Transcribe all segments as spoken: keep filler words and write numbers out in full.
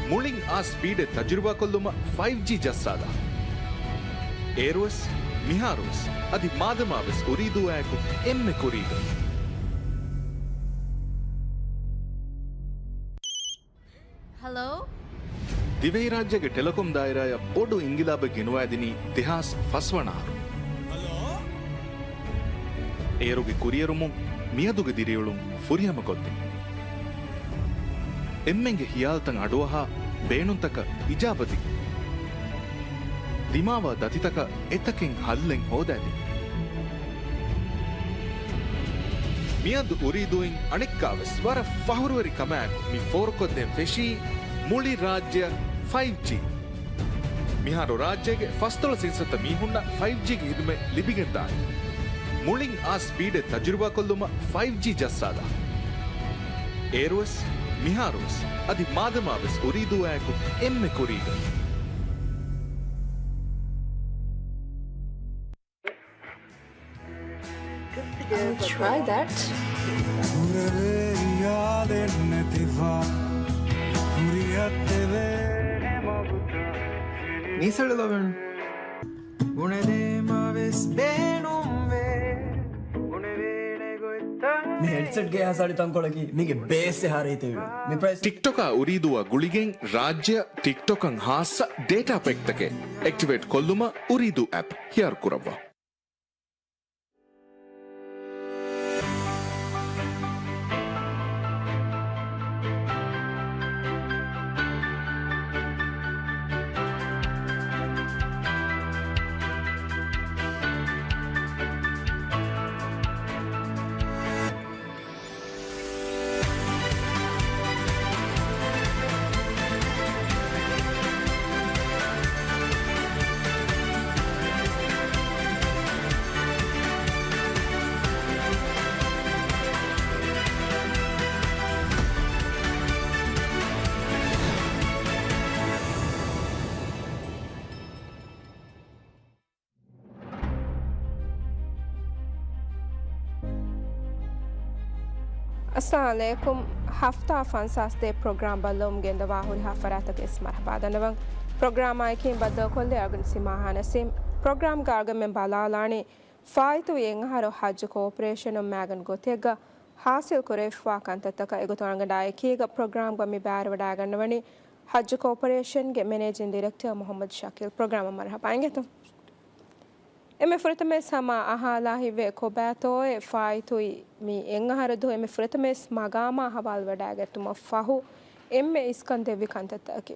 މުޅިން އާ ސްޕީޑެއް ތަޖުރިބާކޮށްލުމަށް ފައިވް ޖީ ޖައްސާލާ. އޭރުވެސް، މިހާރުވެސް، އަދި މާދަމާވެސް އުރީދޫއާއެކު އެންމެ ކުރީގަ. ހެލޯ؟ ދިވެހިރާއްޖޭގެ ޓެލެކޮމް ދާއިރާއަށް ބޮޑު އިންގިލާބެއް ގެނުވައިދިނީ ދެހާސް ފަސް ވަނަ އަހަރު. އޭރުގެ ކުރިއެރުމުން މިއަދުގެ ދިރިއުޅުން ފުރިހަމަކޮށްދިން. އެންމެންގެ ހިޔާލުތައް އަޑުއަހާ، ބޭނުންތަކަށް އިޖާބަދިން. ދިމާވާ ދަތިތަކަށް އެތަކެއް ހައްލެއް ހޯދައިދިން. މިއަދު އުރީދޫއިން އަނެއްކާވެސް ވަރަށް ފަހުރުވެރި ކަމާއެކު މި ފޯރުކޮށްދޭން ފެށީ މުޅި ރާއްޖެއަށް ފައިވް ޖީ. މިހާރު ރާއްޖޭގެ ފަސްދޮޅަސް އިންސައްތަ މީހުންނަށް ފައިވް ޖީގެ ހިދުމަތް ލިބިގެންދާނެ. މުޅިން އާ ސްޕީޑެއް ތަޖުރިބާކޮށްލުމަށް ފައިވް ޖީ ޖައްސާލާ. އޭރުވެސް، މިހާރުވެސް، އަދި މާދަމާވެސް އުރީދޫއާއެކު އެންމެ ކުރީގަ. I'll try that. މީސަޅު ލޮވެން. ބުނެދޭމަވެސް ބޭނުންވޭ. މި ހެޑްސެޓްގެ އެހާ ސަޅި ތަންކޮޅަކީ މީގެ ބޭސް އެހާ ރީތިވީ. މި ޕްރައިސް. ޓިކްޓޮކާ އުރީދޫއާ ގުޅިގެން ރާއްޖެއަށް ޓިކްޓޮކަށް ހާއްސަ ޑޭޓާ ޕެކްތަކެއް އެކްޓިވޭޓް ކޮށްލުމަށް އުރީދޫ އެޕް ހިޔާރު ކުރައްވާ. އައްސަލާމު ޢަލައިކުމް. ހަފްތާ ފަންސާސް ދޭއް ޕްރޮގްރާމް ބައްލަވަމުން ގެންދަވާ ހުރިހާ ފަރާތަކަށް ވެސް މަރުޙަބާ ދަންނަވަން. ޕްރޮގްރާމާއެކީ ބައްދަލުކޮށްލީ އަޅުގަނޑު ސިމާހާ ނަސީމް. ޕްރޮގްރާމްގަ އަޅުގަނޑުމެން ބަލާލާނީ ފާއިތުވި އެއްއަހަރު ޙައްޖު ކޯޕަރޭޝަނުން މާގަނޑު ގޮތެއްގަ ޙާޞިލް ކުރެވިފައިވާ ކަންތައްތަކަށް. އެގޮތުން އަޅުގަނޑާ އެކީގަ ޕްރޮގްރާމްގަ މި ބައިވެރިވަޑައިގަންނަވަނީ ޙައްޖު ކޯޕަރޭޝަންގެ މެނޭޖިން ޑިރެކްޓަރ މުޙައްމަދު ޝަކީލް. ޕްރޮގްރާމަށް މަރުޙަބާ އިނގޭތޯ. އެންމެ ފުރަތަމަވެސް ހަމަ އަހާލާ ހިތްވޭ، ކޮބާތޯއޭ ފާއިތުވި މި އެއްއަހަރު ދުވަހު އެންމެ ފުރަތަމަވެސް މަގާމާ ހަވާލުވެވަޑައިގަތުމަށް ފަހު އެންމެ އިސްކަން ދެއްވި ކަންތައްތަކަކީ؟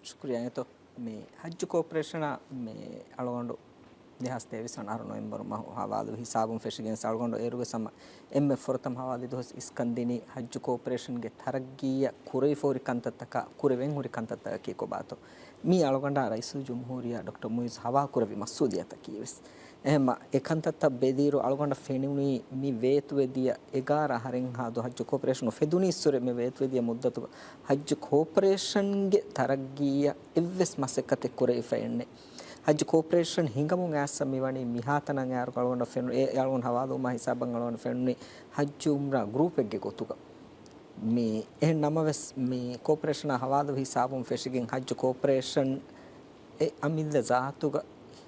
ޝުކުރިއްޔާ އިނގޭތޯ. މި ޙައްޖު ކޯޕަރޭޝަނާ މި އަޅުގަނޑު ދެހާސް ތޭވީސް ވަނަ އަހަރު ނޮވެމްބަރު މަހު ހަވާލުވި ހިސާބުން ފެށިގެން އަޅުގަނޑު އޭރުވެސް ހަމަ އެންމެ ފުރަތަމަ ހަވާލުވި ދުވަސް އިސްކަން ދިނީ ޙައްޖު ކޯޕަރޭޝަންގެ ތަރައްގީއަށް ކުރެވިފަ ހުރި ކަންތައްތަކާ، ކުރެވެން ހުރި ކަންތައްތަކަކީ ކޮބާތޯ؟ މީ އަޅުގަނޑާ ރައީސުލްޖުމްހޫރިއްޔާ ޑޮކްޓަރ މުޢިއްޒު ހަވާލުކުރެއްވި މައްސޫލިއްޔަތަކީވެސް. އެހެންމަ އެ ކަންތައްތައް ބެލިއިރު އަޅުގަނޑަށް ފެނުނީ މި ވޭތުވެދިޔަ އެގާރަ އަހަރެއްހާ ދުވަހު ޙައްޖު ކޯޕަރޭޝަނުން އުފެދުނީއްސުރެ މި ވޭތުވެދިޔަ މުއްދަތުގަ ޙައްޖު ކޯޕަރޭޝަންގެ ތަރައްގީއަށް އެއްވެސް މަސައްކަތެއް ކުރެވިފައެއްނެއް. ޙައްޖު ކޯޕަރޭޝަން ހިނގަމުން އައިސް މިވަނީ މިހާތަނަށް އައިރު އަޅުގަނޑަށް ފެނުނީ، އެ އަޅުގަނޑު ހަވާލުވުމާ ހިސާބަށް އަޅުގަނޑަށް ފެނުނީ ޙައްޖު ޢުމްރާ ގްރޫޕެއްގެ ގޮތުގަ. މި އެހެން ނަމަވެސް، މި ކޯޕަރޭޝަނާ ހަވާލު ހިސާބުން ފެށިގެން ޙައްޖު ކޯޕަރޭޝަން އެ އަމިއްލަ ޒާތުގަ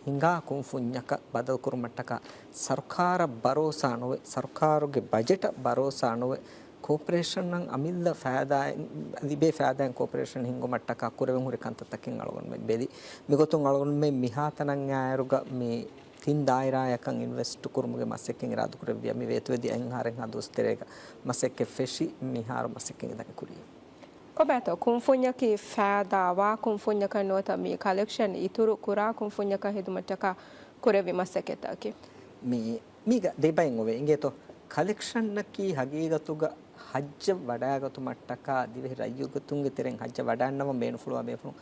ހިނގާ ކުންފުންޏަކަށް ބަދަލުކުރުމަށްޓަކާ ސަރުކާރަށް ބަރޯސާ ނުވެ، ސަރުކާރުގެ ބަޖެޓަށް ބަރޯސާ ނުވެ، ކޯޕަރޭޝަނަށް އަމިއްލަ ފައިދާއެއް، ލިބޭ ފައިދާއެއް ކޯޕަރޭޝަން ހިންގުމަށްޓަކާ ކުރެވެން ހުރި ކަންތައްތަކެއް އަޅުގަނޑުމެން ބެލި. މިގޮތުން އަޅުގަނޑުމެން މިހާތަނަށް އައިރުގަ މި ތިން ދާއިރާޔަކަށް އިންވެސްޓް ކުރުމުގެ މަސައްކަތް އިރާދަކުރެއްވިޔާ، މި ވޭތުވެދިޔަ އެއްއަހަރެއްހާ ދުވަސް ތެރޭގަ މަސައްކަތް ފެށި، މިހާރު މަސައްކަތް އެދަނީ ކުރިޔަށް. ކޮބާތޯ ކުންފުންޏަކީ ފައިދާވާ ކުންފުންޏަކަށް ނުވަތަ މި ކަލެކްޝަން އިތުރު ކުރާ ކުންފުންޏަކަށް ހިދުމަތްޓަކާ ކުރެއްވި މަސައްކަތަކީ؟ މި، މީގަ ދެބައިން އޮވޭ އިނގޭތޯ. ކަލެކްޝަންއަކީ ހަގީގަތުގަ ޙައްޖަށް ވަޑައިގަތުމަށްޓަކާ ދިވެހި ރައްޔިތުންގެ ތެރެއިން ޙައްޖަށް ވަޑައިންނަވަން ބޭނުންފުޅުވާ ބޭފުޅުން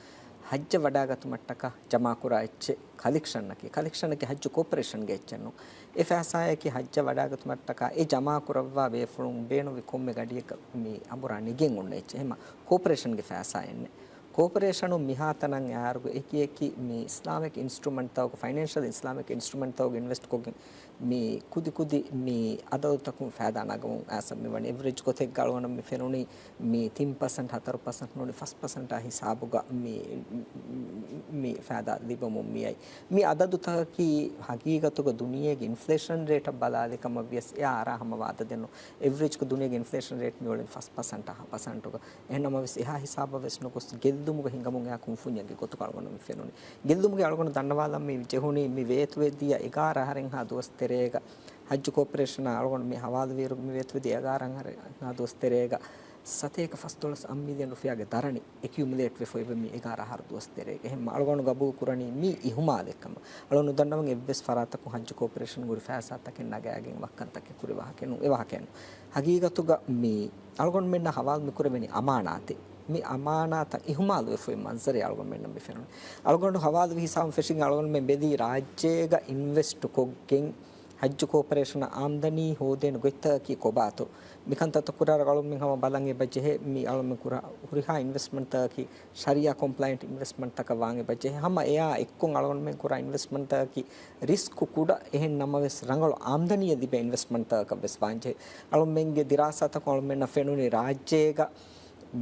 ޙައްޖަށް ވަޑައިގަތުމަށްޓަކާ ޖަމާކުރާ އެއްޗެއް ކަލެކްޝަންއަކީ. ކަލެކްޝަންއަކީ ޙައްޖު ކޯޕަރޭޝަންގެ އެއްޗެއް ނޫން. އެ ފައިސާއަކީ ޙައްޖަށް ވަޑައިގަތުމަށްޓަކާ އެ ޖަމާކުރައްވާ ބޭފުޅުން ބޭނުންވި ކޮންމެ ގަޑިއަކަށް މި އަނބުރާ ނެގެން އޮންނަ އެއްޗެއް. އެހެންމަ ކޯޕަރޭޝަންގެ ފައިސާއެއް ނެތް. ކޯޕަރޭޝަނުން މިހާތަނަށް އައިއިރުގަ އެކި އެކި މި އިސްލާމިކް އިންސްޓްރުމަންޓްތަކުގަ، ފައިނޭންޝަލް އިސްލާމިކް އިންސްޓްރުމަންޓްތަކުގަ އިންވެސްޓް ކޮށްގެން މި ކުދި ކުދި މި އަދަދުތަކުން ފައިދާ ނަގަމުން އައިސް މި ވަނީ. އެވްރެޖް ގޮތެއްގަ އަޅުގަނޑަށް މި ފެނުނީ މި ތިން ޕަސެންޓް، ހަތަރު ޕަސެންޓް ނޫނީ ފަސް ޕަސެންޓާ ހިސާބުގަ މި، މި ފައިދާ ލިބެމުން މިއައި. މި އަދަދުތަކަކީ ހަގީގަތުގަ ދުނިޔޭގެ އިންފްލޭޝަން ރޭޓަށް ބަލާލި ކަމަށް ވިޔަސް އެއާ އަރާ ހަމަވާ އަދަދެއް ނޫން. އެވްރެޖްގަ ދުނިޔޭގެ އިންފްލޭޝަން ރޭޓް މިއުޅެނީ ފަސް ޕަސެންޓާ ހަ ޕަސެންޓުގަ. އެހެން ނަމަވެސް އެހާ ހިސާބަށް ވެސް ނުގޮސް ގެއްލުމުގަ ހިނގަމުން އެއާ ކުންފުންޏެއްގެ ގޮތުގަ އަޅުގަނޑު މި ފެނުނީ. ގެއްލުމުގެ އަޅުގަނޑު ދަންނަވާލަން މި ޖެހުނީ މި ވޭތުވެދިޔަ އެގާރަ އަހަރެއްހާ ދުވަސް ތެރޭގަ ހައްޖު ކޯޕަރޭޝަނާ އަޅުގަނޑު މި ހަވާލުވިއިރު މި ވޭތުވެދިޔަ އެގާރަ އަހަރެއްހާ ދުވަސް ތެރޭގަ ސަތޭކަ ފަސްދޮޅަސް އަށް މިލިއަން ރުފިޔާގެ ދަރަނި އެކިއުމުލޭޓް ވެފަ އެބަ މި އެގާރަ އަހަރު ދުވަސް ތެރޭގަ. އެހެން އަޅުގަނޑު ގަބޫލު ކުރަނީ މީ އިހުމާލެއް ކަމަށް. އަޅުގަނޑު ނުދަންނަވަން އެއްވެސް ފަރާތަކުން ހައްޖު ކޯޕަރޭޝަން ހުރި ފައިސާތަކެއް ނަގައިގެން ވައްކަންތަކެއް ކުރި ވާހަކައެއް ނޫން. އެ ވާހަކައެއް ނޫން. ހަގީގަތުގަ މި އަޅުގަނޑުމެންނަށް ހަވާލު މި ކުރެވެނީ އަމާނާތެއް. މި އަމާނާތަށް އިހުމާލުވެފައި މަންޒަރެއް އަޅުގަނޑުމެންނަށް މި ފެނުނީ. އަޅުގަނޑު ހަވާލުވި ހިސާބުން ފެށިގެން އަޅުގަނޑުމެން ބެލީ ރާއްޖޭގަ އިންވެސްޓް ކޮށްގެން ހައްޖު ކޯޕަރޭޝަނަށް އާމްދަނީ ހޯދޭނެ ގޮތްތަކަކީ ކޮބާތޯ؟ މިކަންތައްތައް ކުރާއިރު އަޅުމެން ހަމަ ބަލަން އެބަ ޖެހޭ މި އަޅުމެން ކުރާ ހުރިހާ އިންވެސްޓްމަންޓްތަކަކީ ޝަރީއާ ކޮމްޕްލައިންޓް އިންވެސްޓްމަންޓްތަކަށް ވާން އެބަ ޖެހޭ. ހަމަ އެއާ އެއްކޮށް އަޅުގަނޑުމެން ކުރާ އިންވެސްޓްމަންޓްތަކަކީ ރިސްކު ކުޑަ، އެހެން ނަމަވެސް ރަނގަޅު އާމްދަނީއެއް ލިބޭ އިންވެސްޓްމަންޓްތަކަކަށް ވެސް ވާން ޖެހޭ. އަޅުމެންގެ ދިރާސާތަކުން އަޅުމެންނަށް ފެނުނީ ރާއްޖޭގަ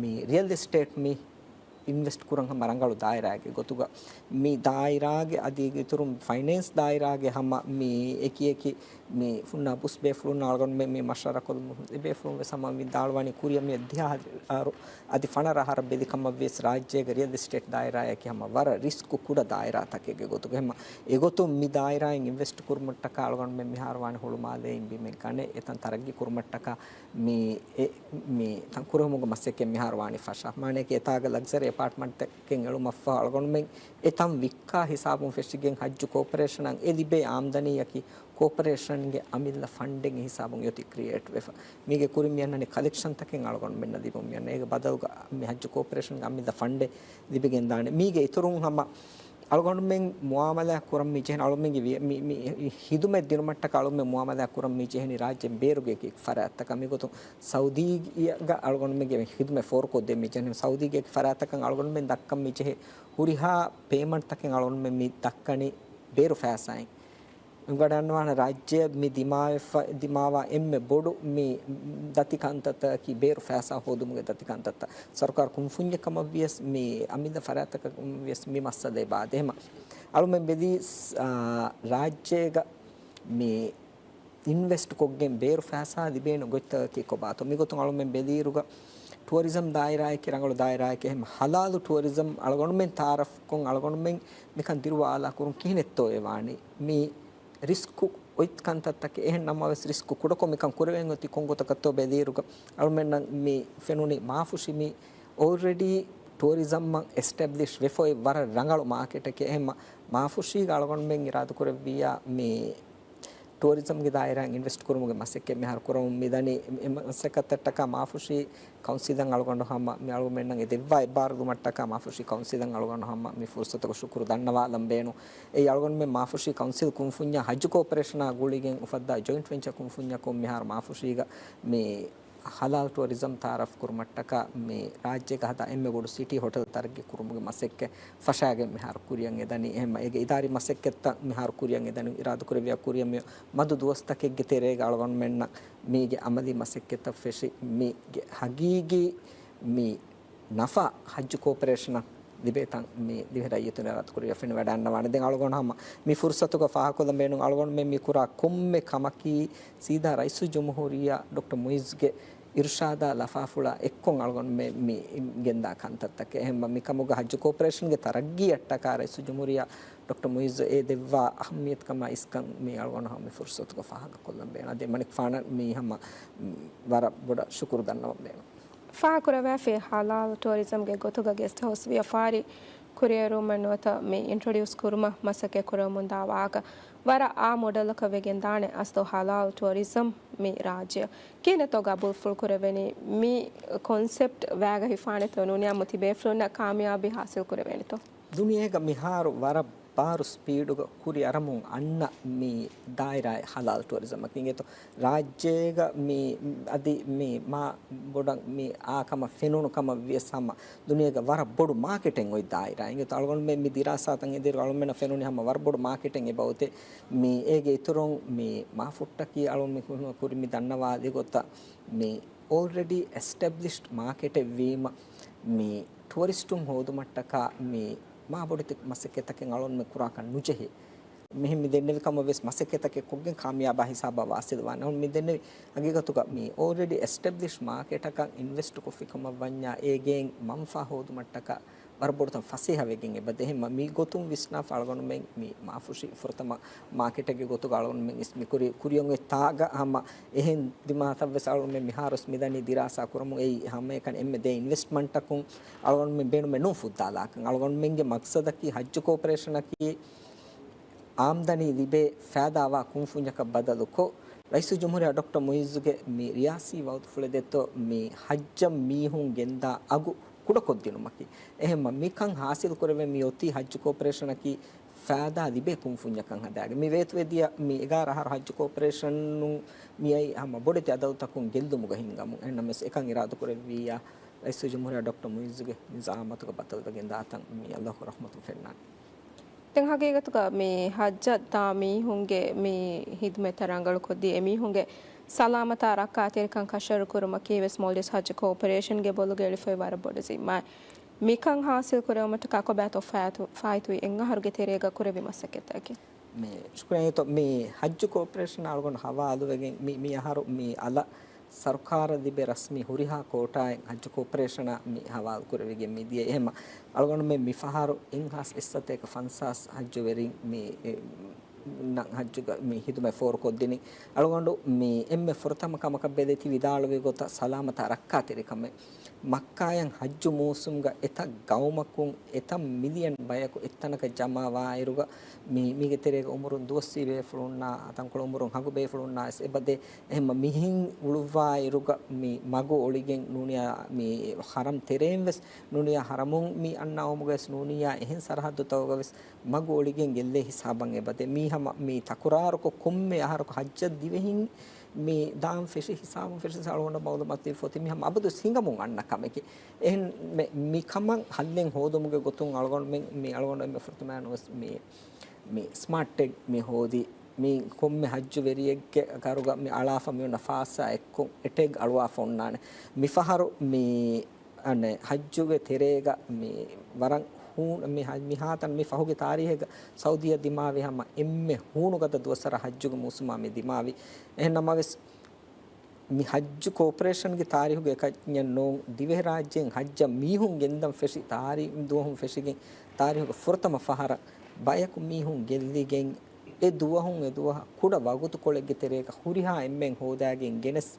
މި ރިއަލް އެސްޓޭޓް މި އިންވެސްޓް ކުރަން ހަމަ ރަނގަޅު ދާއިރާއެއްގެ ގޮތުގަ މި ދާއިރާގެ އަދި އިތުރުން ފައިނޭންސް ދާއިރާގެ ހަމަ މި އެކި އެކި މި ފުންނާ ބުސް ބޭފުޅުންނާ އަޅުގަނޑުމެން މި މަޝްވަރާ ކޮށްލުމުން އެ ބޭފުޅުން ވެސް ހަމަ މި ދާޅުވާނީ ކުރިއަށް މި ދިހަ އަހަރު އަދި ފަނަރަ އަހަރަށް ބެލި ކަމަށް ވިޔަސް ރާއްޖޭގެ ރިއަލް އެސްޓޭޓް ދާއިރާއަކީ ހަމަ ވަރަށް ރިސްކު ކުޑަ ދާއިރާތަކެއްގެ ގޮތުގަ. ހަމަ އެގޮތުން މި ދާއިރާއިން އިންވެސްޓް ކުރުމަށްޓަކާ އަޅުގަނޑުމެން މިހާރު ވާނީ ހުޅުމާލެއިން ބިމެއް ގަނެ އެތަން ތަރައްގީ ކުރުމަށްޓަކާ މި އެ، މި ތަން ކުރެވުމުގެ މަސައްކަތް މިހާރު ވާނީ ފަށާ. މާނައަކީ އެތާގަ ލަގްޒަރީ އެޕާޓްމަންޓްތަކެއް އެޅުމަށްފަހު އަޅުގަނޑުމެން އެ ތަން ވިއްކާ ހިސާބުން ފެށިގެން ހައްޖު ކޯޕަރޭޝަނަށް އެ ލިބޭ އާމްދަނީއަކީ ކޯޕަރޭޝަންގެ އަމިއްލަ ފަންޑެއްގެ ހިސާބުން އެއޮތީ ކްރިއޭޓް ވެފަ. މީގެ ކުރިން މި އަންނަނީ ކަލެކްޝަންތަކެއް އަޅުގަނޑުމެންނަށް ލިބުން މި އަންނަ. އޭގެ ބަދަލުގަ މި ހައްޖު ކޯޕަރޭޝަންގެ އަމިއްލަ ފަންޑެއް ލިބިގެން ދާނެ. މީގެ އިތުރުން ހަމަ އަޅުގަނޑުމެން މުއާމަލާ ކުރަން މި ޖެހެނީ، އަޅުމެންގެ ވި-، މި، މި ހިދުމަތް ދިނުމަށްޓަކާ އަޅުމެން މުއާމަލާ ކުރަން މި ޖެހެނީ ރާއްޖޭން ބޭރުގެ އެކި ފަރާތްތަކަށް. މިގޮތުން ސައުދީގަ އަޅުގަނޑުމެންގެ ހިދުމަތް ފޯރުކޮށްދޭން މި ޖެހެނީ. ސައުދީގެ އެކި ފަރާތްތަކަށް އަޅުގަނޑުމެން ދައްކަން މި ޖެހޭ ހުރިހާ ޕޭމަންޓްތަކެއް އަޅުގަނޑުމެން މި ދައްކަނީ ބޭރު ފައިސާއިން. މި ވަޑައިގަންނަވާނެ ރާއްޖެއަށް މި ދިމާވެފަ-، ދިމާވާ އެންމެ ބޮޑު މި ދަތި ކަންތައްތަކަކީ ބޭރު ފައިސާ ހޯދުމުގެ ދަތި ކަންތައްތައް. ސަރުކާރު ކުންފުންޏެއް ކަމަށް ވިޔަސް މި އަމިއްލަ ފަރާތްތަކަށް ވިޔަސް މި މައްސަލަ އެބަ އާދޭ. ހަމަ އަޅުމެން ބެލީ، އާ، ރާއްޖޭގަ މި އިންވެސްޓް ކޮށްގެން ބޭރު ފައިސާ ލިބޭނެ ގޮތްތަކަކީ ކޮބާތޯ؟ މިގޮތުން އަޅުމެން ބެލިއިރުގަ ޓުއަރިޒަމް ދާއިރާއަކީ ރަނގަޅު ދާއިރާއެކޭ. އެހެން ހަލާލު ޓުއަރިޒަމް އަޅުގަނޑުމެން ތައާރަފްކޮށް އަޅުގަނޑުމެން މިކަން ދިރުވާލާ ކުރުން ކިހިނެއްތޯ އެ ވާނީ؟ މި ރިސްކު އޮތް ކަންތައްތަކެއް. އެހެން ނަމަވެސް ރިސްކު ކުޑަކޮށް މިކަން ކުރެވެން އޮތީ ކޮންގޮތަކަށްތޯ ބެލިއިރުގަ އަޅުމެންނަށް މި ފެނުނީ މާފުށި މި އޯލްރެޑީ ޓުއަރިޒަމްއަށް އެސްޓެބްލިޝް ވެފައި ވަރަށް ރަނގަޅު މާކެޓެކޭ. އެހެންމަ މާފުށީގަ އަޅުގަނޑުމެން އިރާދަކުރެއްވިއްޔާ މި ޓުއަރިޒަމްގެ ދާއިރާއިން އިންވެސްޓް ކުރުމުގެ މަސައްކަތް މިހާރު ކުރަމުން މިދަނީ. އެ މަސައްކަތަށްޓަކާ މާފުށީ ކައުންސިލަށް އަޅުގަނޑު ހަމަ މި އަޅުގަނޑުމެންނަށް އެ ދެއްވާ އެއްބާރުލުމަށްޓަކާ މާފުށީ ކައުންސިލަށް އަޅުގަނޑު ހަމަ މި ފުރުސަތުގަ ޝުކުރު ދަންނަވާލަން ބޭނުން. އެއީ އަޅުގަނޑުމެން މާފުށީ ކައުންސިލް ކުންފުންޏާ ހައްޖު ކޯޕަރޭޝަނާ ގުޅިގެން އުފައްދާ ޖޮއިންޓް ވެންޗަރ ކުންފުންޏަކުން މިހާރު މާފުށީގަ މި ހަލާލް ޓުއަރިޒަމް ތައާރަފް ކުރުމަށްޓަކާ މި ރާއްޖޭގަ ހަދާ އެންމެ ބޮޑު ސިޓީ ހޮޓެލް ތަރައްގީ ކުރުމުގެ މަސައްކަތް ފަށާގެން މިހާރު ކުރިޔަށް އެދަނީ. އެހެންމަ އޭގެ އިދާރީ މަސައްކަތްތައް މިހާރު ކުރިޔަށް އެދަނީ. އިރާދަކުރެއްވިޔާ ކުރިޔަށް މި މަދު ދުވަސްތަކެއްގެ ތެރޭގަ އަޅުގަނޑުމެންނަށް މީގެ އަމަލީ މަސައްކަތްތައް ފެށި މީގެ ހަގީގީ މި ނަފާ ހައްޖު ކޯޕަރޭޝަނަށް ލިބޭތަން މި ދިވެހި ރައްޔިތުން އިރާދަކުރިޔަށް ފެނިވަޑައިގަންނަވާނެ. ދެން އަޅުގަނޑު ހަމަ މި ފުރުސަތުގަ ފާހަގަކޮށްލަން ބޭނުން އަޅުގަނޑުމެން މި ކުރާ ކޮންމެ ކަމަކީ ސީދާ ރައީސުލްޖުމްހޫރިއްޔާ ޑޮކްޓަރ މުއިއްޒުގެ އިރުޝާދާ ލަފާފުޅާ އެއްކޮށް އަޅުގަނޑުމެން މި ގެންދާ ކަންތައްތަކެއް. އެހެންމަ މިކަމުގަ ހައްޖު ކޯޕަރޭޝަންގެ ތަރައްގީއަށްޓަކާ ރައީސުލްޖުމްހޫރިއްޔާ ޑޮކްޓަރ މުއިއްޒު އެ ދެއްވާ އަހައްމިޔަތުކަމާ އިސްކަން މި އަޅުގަނޑު ހަމަ މި ފުރުސަތުގަ ފާހަގަކޮށްލަން ބޭނުން. އަދި މަނިކުފާނަށް މި ހަމަ ވަރަށް ބޮޑަށް ޝުކުރު ދަންނަވަން ބޭނުން. ފާހަގަކުރެވޭފި ހަލާލް ޓުއަރިޒަމްގެ ގޮތުގަ ގެސްޓް ހައުސް ވިޔަފާރި ކުރިއެރުމަށް ނުވަތަ މި އިންޓްރޮޑިއުސް ކުރުމަށް މަސައްކަތް ކުރަމުންދާ ވާހަކަ ވަރަށް އާ މޮޑެލަކަށް ވެގެންދާނެ އަސްލު ހަލާލް ޓުއަރިޒަމް މި ރާއްޖެއަށް. ކިހިނެއްތޯ ގަބޫލުފުޅު ކުރެވެނީ؟ މި ކޮންސެޕްޓް ވައިގަ ހިފާނެތޯ ނޫނީ އާއްމު ތިބޭފުޅުންނަށް ކާމިޔާބީ ހާސިލް ކުރެވޭނެތޯ؟ ދުނިޔޭގަ މިހާރު ވަރަށް ބާރު ސްޕީޑުގަ ކުރި އަރަމުން އަންނަ މި ދާއިރާއެއް ހަލާލް ޓުއަރިޒަމަކީ. އިނގޭތޯ، ރާއްޖޭގަ މި އަދި މި މާ ބޮޑަށް މި އާ ކަމަށް ފެނުނު ކަމަށް ވިޔަސް ހަމަ ދުނިޔޭގަ ވަރަށް ބޮޑު މާކެޓެއް އޮތް ދާއިރާ. އިނގޭތޯ، އަޅުގަނޑުމެން މި ދިރާސާތައް އެދިއިރު އަޅުމެންނަށް ފެނުނީ ހަމަ ވަރަށް ބޮޑު މާކެޓެއް އެބައޮތޭ. މި އޭގެ އިތުރުން މި މާފުއްޓަކީ އަޅުން މި ކުރި މި ދަންނަވާލި ގޮތަށް މި އޯލްރެޑީ އެސްޓެބްލިޝްޑް މާކެޓެއް ވީމަ، މި ޓުއަރިސްޓުން ހޯދުމަށްޓަކާ މި މާ ބޮޑެތި މަސައްކަތްތަކެއް އަޅުން މި ކުރާކަށް ނުޖެހޭ. މިހެން މި ދެންނެވި ކަމަށް ވެސް މަސައްކަތްތަކެއް ކޮށްގެން ކާމިޔާބާ ހިސާބަށް ވާސިލް ވާނެ. މި ދެންނެވި ހަގީގަތުގަ މި އޯލްރެޑީ އެސްޓެބްލިޝްޑް މާކެޓަކަށް އިންވެސްޓް ކޮށްފި ކަމަށް ވަންޏާ އޭގެއިން މަންފާ ހޯދުމަށްޓަކާ ވަރަށް ބޮޑުތަން ފަސޭހަ ވެގެން އެބަދޭ. އެހެންމަ މި ގޮތުން ވިސްނާފަ އަޅުގަނޑުމެން މި މާފުށި ފުރަތަމަ މާކެޓެއްގެ ގޮތުގަ އަޅުގަނޑުމެން އިސް މި ކުރި، ކުރިއޮން އޮތް ތާގަ ހަމަ އެހެން ދިމާތައް ވެސް އަޅުގަނޑުމެން މިހާރު ވެސް މިދަނީ ދިރާސާ ކުރަމުން. އެއީ ހަމައެކަނި އެންމެ ދެ އިންވެސްޓްމަންޓަކުން އަޅުގަނޑުމެން ބޭނުމެއް ނޫން ފުއްދާލާކަން. އަޅުގަނޑުމެންގެ މަގްސަދަކީ ހައްޖު ކޯޕަރޭޝަނަކީ އާމްދަނީ ލިބޭ ފައިދާވާ ކުންފުންޏަކަށް ބަދަލުކޮށް، ރައީސުލްޖުމްހޫރިއްޔާ ޑޮކްޓަރ މުއިއްޒުގެ މި ރިޔާސީ ވައުދުފުޅެއް ދެއްތޯ މި ހައްޖަށް މީހުން ގެންދާ އަގު ކުޑަކޮށްދިނުމަކީ. އެހެންމަ މިކަން ހާސިލް ކުރެވެން މި އޮތީ ހައްޖު ކޯޕަރޭޝަނަކީ ފައިދާ ލިބޭ ކުންފުންޏަކަށް ހަދާގެން. މި ވޭތުވެދިޔަ މި އެގާރަ އަހަރު ހައްޖު ކޯޕަރޭޝަނުން މިއައީ ހަމަ ބޮޑެތި އަދަދުތަކުން ގެއްލުމުގަ ހިންގަމުން. އެހެންނަމަވެސް އެކަން އިރާދަކުރެއްވިއްޔާ ރައީސުލްޖުމްހޫރިއްޔާ ޑޮކްޓަރ މުއިއްޒުގެ މި ޒައާމަތުގަ ބައްދަލުވެގެން ދާތަން މި އައްލާހު ރަޙްމަތުން ފެންނާނެ. ދެން ހަގީގަތުގަ މި ހައްޖަށް ދާ މީހުންގެ މި ހިދުމަތްތައް ރަނގަޅުކޮށްދީ، އެމީހުންގެ ސަލާމަތާ ރައްކާތެރިކަން ކަށަވަރު ކުރުމަކީ ވެސް މޯލްޑިވްސް ހައްޖު ކޯޕަރޭޝަންގެ ބޮލުގަ އެޅިފައި ވަރަށް ބޮޑު ޒިންމާއެއް. މިކަން ހާސިލް ކުރެވުމަށްޓަކާ ކޮބާތޯ ފާއިތު، ފާއިތުވި އެއް އަހަރުގެ ތެރޭގަ ކުރެއްވި މަސައްކަތްތަކެއް؟ މި ޝުކުރިއްޔާ އިތު މި ހައްޖު ކޯޕަރޭޝަނާ އަޅުގަނޑު ހަވާލުވެގެން މި، މި އަހަރު މި އަލަށް ސަރުކާރަށް ލިބޭ ރަސްމީ ހުރިހާ ކޯޓާއެއް ހައްޖު ކޯޕަރޭޝަނާ މި ހަވާލު ކުރެވިގެން މި ދިޔަ. އެހެންމަ އަޅުގަނޑުމެން މި ފަހަރު އެއްހާސް އެއްސަތޭކަ ފަންސާސް ހައްޖުވެރިން މި، އެ، ނަ-، ހައްޖުގަ މި ހިދުމަތް ފޯރުކޮށްދިނީ. އަޅުގަނޑު މި އެންމެ ފުރަތަމަ ކަމަކަށް ބެލެތި ވިދާޅުވި ގޮތަށް ސަލާމަތާ ރައްކާތެރިކަމެއް. މައްކާއަށް ހައްޖު މޫސުމްގަ އެތައް ގައުމަކުން އެތައް މިލިއަން ބަޔަކު އެއްތަނަކަށް ޖަމާވާއިރުގަ މި، މީގެ ތެރޭގަ އުމުރުން ދުވަސްވީ ބޭފުޅުންނާ، އަތަންކޮޅު އުމުރުން ހަގު ބޭފުޅުންނާ ވެސް އެބަދޭ. އެހެންމަ މިހިން އުޅުއްވާއިރުގަ މި މަގު އޮޅިގެން ނޫނިޔާ މި ޙަރަމް ތެރޭން ވެސް ނޫނިޔާ ޙަރަމުން މި އަންނަ އައުމުގަ ވެސް ނޫނިޔާ އެހެން ސަރަހައްދުތަކުގަ ވެސް މަގު އޮޅިގެން ގެއްލޭ ހިސާބަށް އެބަދޭ. މީ ހަމަ މި ތަކުރާރުކޮށް ކޮންމެ އަހަރަކު ހައްޖަށް ދިވެހިން މި ދާން ފެށި ހިސާބުން ފެށި އަޅުގަނޑަށް މައުލޫމާތު ދީފަ އޮތީ މި ހަމަ އަބަދުވެސް ހިނގަމުން އަންނަ ކަމެކޭ. އެހެން މި، މި ކަމަށް ހައްލެއް ހޯދުމުގެ ގޮތުން އަޅުގަނޑުމެން މި އަޅުގަނޑު އެންމެ ފުރަތަމަ ނުވެސް މި، މި ސްމާޓް ޓެގް މި ހޯދީ. މި ކޮންމެ ހައްޖު ވެރިއެއްގެ ކަރުގަ މި އަޅާފަ މި އޮންނަ ފާސާ އެއްކޮށް އެ ޓެގް އަޅުވާފަ އޮންނާނެ. މި ފަހަރު މި އަނެއް ހައްޖުގެ ތެރޭގަ މި ވަރަށް ހޫނު، މި ހަ-، މިހާތަން މި ފަހުގެ ތާރީހެއްގަ ސައުދީއަށް ދިމާވި ހަމަ އެންމެ ހޫނުގަދަ ދުވަސްވަރަށް ހައްޖުގެ މޫސުމާ މި ދިމާވި. އެހެން ނަމަވެސް، މި ހައްޖު ކޯޕަރޭޝަންގެ ތާރީހުގެ އެކަންޏެއް ނޫން، ދިވެހިރާއްޖޭން ހައްޖަށް މީހުން ގެންދަން ފެށި ތާރީ-، ދުވަހުން ފެށިގެން ތާރީހުގެ ފުރަތަމަ ފަހަރަށް ބަޔަކު މީހުން ގެއްލިގެން، އެ ދުވަހުން އެ ދުވަހަށް ކުޑަ ވަގުތުކޮޅެއްގެ ތެރޭގަ ހުރިހާ އެންމެން ހޯދާގެން ގެނެސް،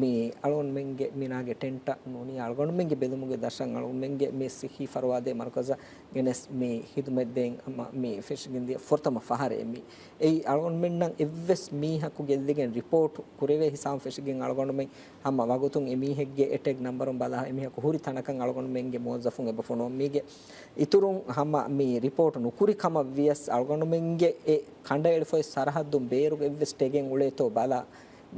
މި އަޅުގަނޑުމެންގެ މިނާގެ ޓެންޓަށް ނޫނީ އަޅުގަނޑުމެންގެ ބެލުމުގެ ދަށަށް އަޅުގަނޑުމެންގެ މި ސިއްހީ ފަރުވާދޭ މަރުކަޒަށް ގެނެސް މި ހިދުމަތް ދޭން ހަމަ މި ފެށިގެން ދިޔަ ފުރަތަމަ ފަހަރޭ މި. އެއީ އަޅުގަނޑުމެންނަށް އެއްވެސް މީހަކު ގެއްލިގެން ރިޕޯޓް ކުރެވޭ ހިސާބުން ފެށިގެން އަޅުގަނޑުމެން ހަމަ ވަގުތުން އެމީހެއްގެ އެޓެގް ނަމްބަރުން ބަލާ އެމީހަކު ހުރި ތަނަކަށް އަޅުގަނޑުމެންގެ މުވައްޒަފުން އެބަ ފޮނުވަން. މީގެ އިތުރުން ހަމަ މި ރިޕޯޓް ނުކުރި ކަމަށް ވިޔަސް އަޅުގަނޑުމެންގެ އެ ކަނޑައެޅިފައި ސަރަހައްދުން ބޭރުގަ އެއްވެސް ޓެގެއް އުޅޭތޯ ބަލާ،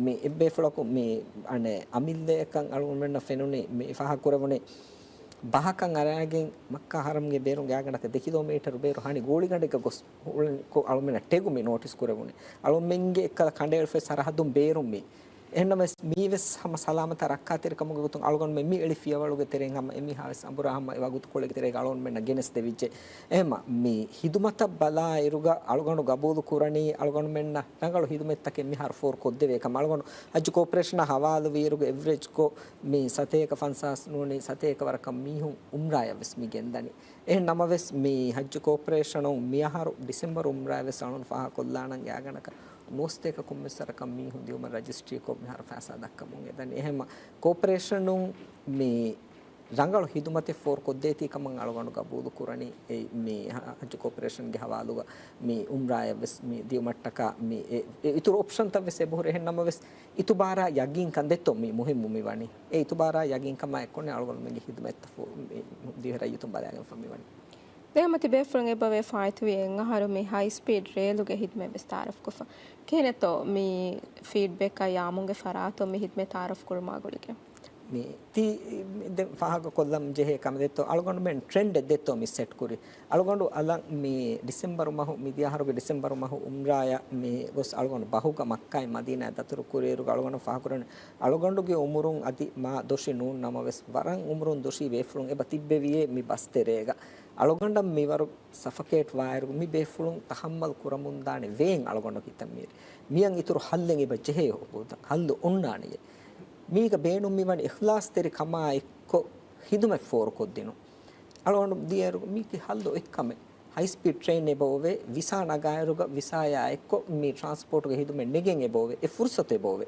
މި އެއްބޭފުޅަކު މި އަނެއް އަމިއްލައަކަށް އަޅުގަނޑުމެންނަށް ފެނުނީ މި ފާހަގަކުރެވުނީ ބަހަކަށް އަރާގެން މައްކާ ހަރަމްގެ ބޭރުން ގާގަނޑަކަށް ދެ ކިލޯމީޓަރު ބޭރު ހަނި ގޯޅިގަނޑެއްގަ ގޮސް އުޅެނިކޮށް އަޅުމެންނަށް ޓެގު މި ނޯޓިސް ކުރެވުނީ. އަޅުމެންގެ އެއްކަލަ ކަނޑައެޅިފައި ސަރަހައްދުން ބޭރުން މި. އެހެންނަމަވެސް މީވެސް ހަމަ ސަލާމަތާ ރައްކާތެރިކަމުގެ ގޮތުން އަޅުގަނޑުމެން މި އެޅި ފިޔަވަޅުގެ ތެރެއިން ހަމަ އެމީހާވެސް އަނބުރާ ހަމަ އެ ވަގުތުކޮޅެއްގެ ތެރޭގަ އަޅުގަނޑުމެންނަށް ގެނެސް ދެވިއްޖެ. އެހެންމަ މި ހިދުމަތަށް ބަލާ އިރުގަ އަޅުގަނޑު ގަބޫލު ކުރަނީ އަޅުގަނޑުމެންނަށް ރަނގަޅު ހިދުމަތްތަކެއް މިހާރު ފޯރު ކޮށްދެވޭ ކަމަށް. އަޅުގަނޑު ހައްޖު ކޯޕަރޭޝަނާ ހަވާލުވިއިރުގަ އެވްރެޖްކޮށް މި ސަތޭކަ ފަންސާސް ނޫނީ ސަތޭކަ ވަރަކަށް މީހުން އުމްރާޔަށް ވެސް މި ގެންދަނީ. އެހެން ނަމަވެސް، މި ހައްޖު ކޯޕަރޭޝަނުން މިއަހަރު ޑިސެމްބަރު އުމްރާއެއް ވެސް އަޅުން ފާހަގަކޮށްލާނަން ގާގަނޑަކަށް ނުވަސަތޭކަ ކޮންމެސް ވަރަކަށް މީހުން ދިއުމަށް ރަޖިސްޓްރީކޮށް މިހާރު ފައިސާ ދައްކަމުން އެދަނީ. އެހެންމަ ކޯޕަރޭޝަނުން މި ރަނގަޅު ހިދުމަތެއް ފޯރުކޮށްދޭތީ ކަމަށް އަޅުގަނޑު ގަބޫލު ކުރަނީ. އެ، މި ހަ-، ހައްޖު ކޯޕަރޭޝަންގެ ހަވާލުގަ މި އުމްރާއެއް ވެސް މި ދިއުމަށްޓަކާ މި އެ، އެ އިތުރު އޮޕްޝަންތައް ވެސް އެބަހުރި. އެހެން ނަމަވެސް، އިތުބާރާ ޔަގީންކަން ދެއްތޯ މި މުހިއްމު މި ވަނީ. އެ އިތުބާރާ ޔަގީންކަމާ އެއްކޮށް އަޅުގަނޑުމެންގެ ހިދުމަތްތައް ފޯ-، މި ދިވެހި ރައްޔިތުން ބަލާގެންފަ މި ވަނީ. ދެން ހަމަ ތިބޭފުޅުން އެބަވޭ ފާއިތުވި އެއް އަހަރު މި ހައި ސްޕީޑް ރޭލުގެ ހިދުމަތް ވެސް ތައާރަފްކޮށްފަ. ކިހިނެއްތޯ މި ފީޑްބެކާ ޔާމުންގެ ފަރާތުން މި ހިދުމަތް ތައާރަފް ކުރުމާ ގުޅިގެން؟ މި ތި ދެން ފާހަގަކޮށްލަން ޖެހޭ ކަމެއް ދެއްތޯ، އަޅުގަނޑުމެން ޓްރެންޑެއް ދެއްތޯ މި ސެޓް ކުރި. އަޅުގަނޑު އަލަށް މި ޑިސެމްބަރު މަހު، މިދިޔަ އަހަރުގެ ޑިސެމްބަރު މަހު އުމްރާޔަށް މި ގޮސް އަޅުގަނޑު ބަހުގަ މައްކާއިން މަދީނާއަށް ދަތުރު ކުރިއިރުގަ އަޅުގަނޑު ފާހަގަކުރަން އަޅުގަނޑުގެ އުމުރުން އަދި މާ ދޮށި ނޫން ނަމަވެސް، ވަރަށް އުމުރުން ދޮށީ ބޭފުޅުން އެބަ ތިއްބެވިޔޭ މި ބަސް ތެރޭގަ. އަޅުގަނޑަށް މިވަރު ސަފަކޭޓް ވާއިރު މި ބޭފުޅުން ތަހައްމަލް ކުރަމުންދާނެ ވޭން އަޅުގަނޑަށް ހިތަށް މިއެރި. މިއަށް އިތުރު ހައްލެއް އެބަ ޖެހޭ ހޯދަން. ހައްލު އޮންނާނެޔޭ. މީގަ ބޭނުން މިވަނީ އިޚްލާޞްތެރި ކަމާ އެއްކޮށް ހިދުމަތް ފޯރުކޮށްދިނުން. އަޅުގަނޑު ދިޔައިރު މީކީ ހައްލު އޮތް ކަމެއް. ހައި ސްޕީޑް ޓްރެއިން އެބަ އޮވޭ، ވިސާ ނަގާއިރުގަ ވިސާޔާ އެއްކޮށް މި ޓްރާންސްޕޯޓުގެ ހިދުމަތް ނެގެން އެބަ އޮވޭ. އެ ފުރުސަތު އެބަ އޮވޭ.